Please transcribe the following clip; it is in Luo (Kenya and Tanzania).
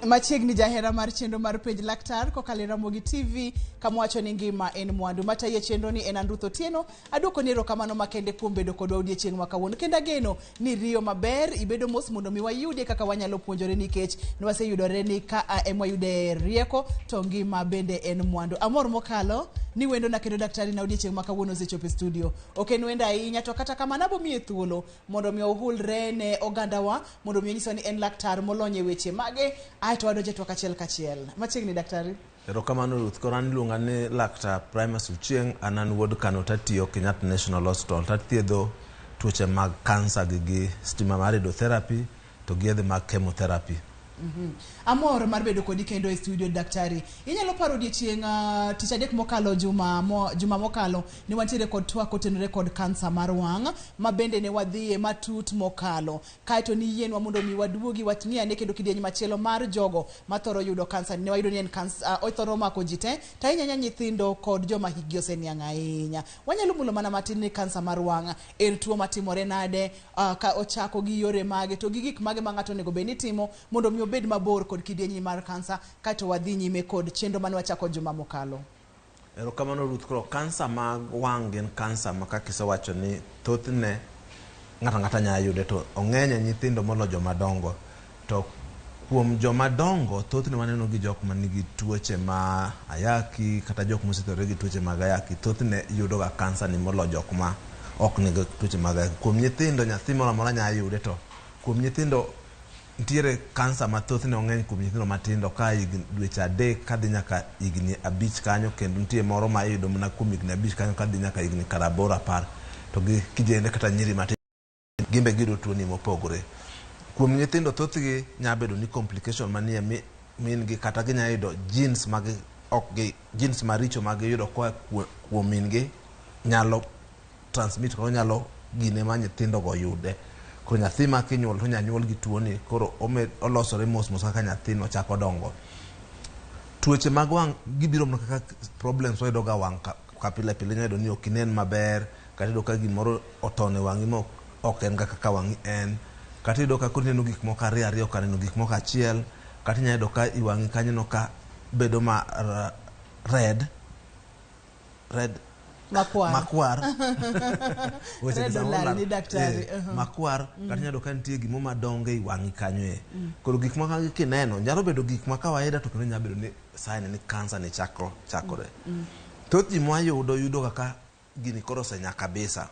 Machiegni jahera mar chenro mar Penj Laktar kokalo e Ramogi TV kama wacho ni ngima en mwandu. Matayi e chenro ni en an Ruth Otieno. Aduoko ni erokamano makende kuom bedo kodwa odiechieng' ma kawuono. Kendo ageno ni riyo maber, ibedo mos mondo mi wayudie kaka wanyalo puonjore nikech nwaseyudore ni ka a ema wayude rieko to ngima bende en mwandu. Amor mokalo ni wendona kendo daktari na odiechieng' ma kawuono osechopo e studio. Ok en wendo ahinya to kata kamano abomiye thuolo mondo mi ohulre ne ogandawa mondo mi onyiswa ni en laktar molony e weche mage aeto wadonjo e twak achiel kachiel. Machiegni daktari. Erokamano Ruth, koro an iluonga ni Laktar Primus Ochieng, an an wuod Kano tatiyo Kenyatta National Hospital tathiedho tuoche mag kansa gi gi stima mar radiotherapy to gi yedhe mag chemotherapy. Amor mar bedo kodi kendo e studio daktari. Inyalo paro odiechieng' tich adek mokalo juma, mo, juma mokalo ne wantiere kod twak kotenore kod kansa mar wang' ma bende ne wadhiye matut mokalo. Kaeto niyienwa mondo mi waduogi wang'i ane kendo kidieny machielo mar jogo mathoro yudo kansa. Ne wayudo ni en kansa, othoro mako ji te, to ahinya ahinya nyithindo kod joma hikgi oseniang' ahinya. Wanyalo mulo mana matin ni kansa mar wang' en tuo matimore nade, ka ochako gi yore mage, to gi gik mage ma ng'ato onego bed ni timo mondo mi obed mabor kod kidieny mar kansa, kaeto wadhi nyime kod chenro mane wachako juma mokalo. Erokamano Ruth, koro kansa mag wang' gin kansa ma kaka isewacho ni thothne ng'ato ang'ata nyalo yude to ong'eny e nyithindo molo joma dongo. To kuom joma dongo thothne waneno gi jok manigi tuoche ma ayaki kata jok mosethore gi tuoche mag ayaki thothne yudo ga kansa ni molo jok ma ok nigi tuoche mag ayaki. Kuom nyithindo nyathi moro amora nyalo yude to kuom nyithindo nitiere kansa ma thothne ong'eny kuom nyithindo matindo ka higni dweche 3 kadhi nyaka higni 5 kanyo kendo nitie moro ma iyudo mana kuom higni 5 kanyo kadhi nyaka higni kar 8 10 to gi kijende kata nyiri matindo gin be giyudo tuoni mopogore. Kuom nyithindo thothgi nyalo bedo ni complication manie min gi kata ginyalo yudo genes mag ok gi genes maricho ma giyudo koa kuom min gi nyalo transmit kata nyalo gine ma nyithindo go yude. Koro nyathi ma kinyuolo to inyalo nyuol gi tuoni koro olosore mos mos kaka nyathino chako dongo. Tuoche mag wang' gibiro mana kaka problems wayudo ga wang' ka pile pile inyalo yudo ni ok inen maber kata iyudo ka gimoro otono e wang'i ma ok en ga kaka wang'i en. Kata iyudo ka koro ineno gik moko ariyo ariyo kar neno gik moko achiel. Kata inyalo yudo ka i wang'i kanyo ineno ka bedo ma red red Makwar. Makwar. Weche Red gi samoro olal lal. ni daktari. Makwar kata inyalo yudo ka nitie gimoro madongo e wang'i kanyo e. Koro gik ma kamagi kineno nyalo bedo gik ma kawaida to kendo nyalo bedo ni sign ni kansa ni chako chakore. Thoth ji mwayudo yudo kaka gini koro osenya kabisa.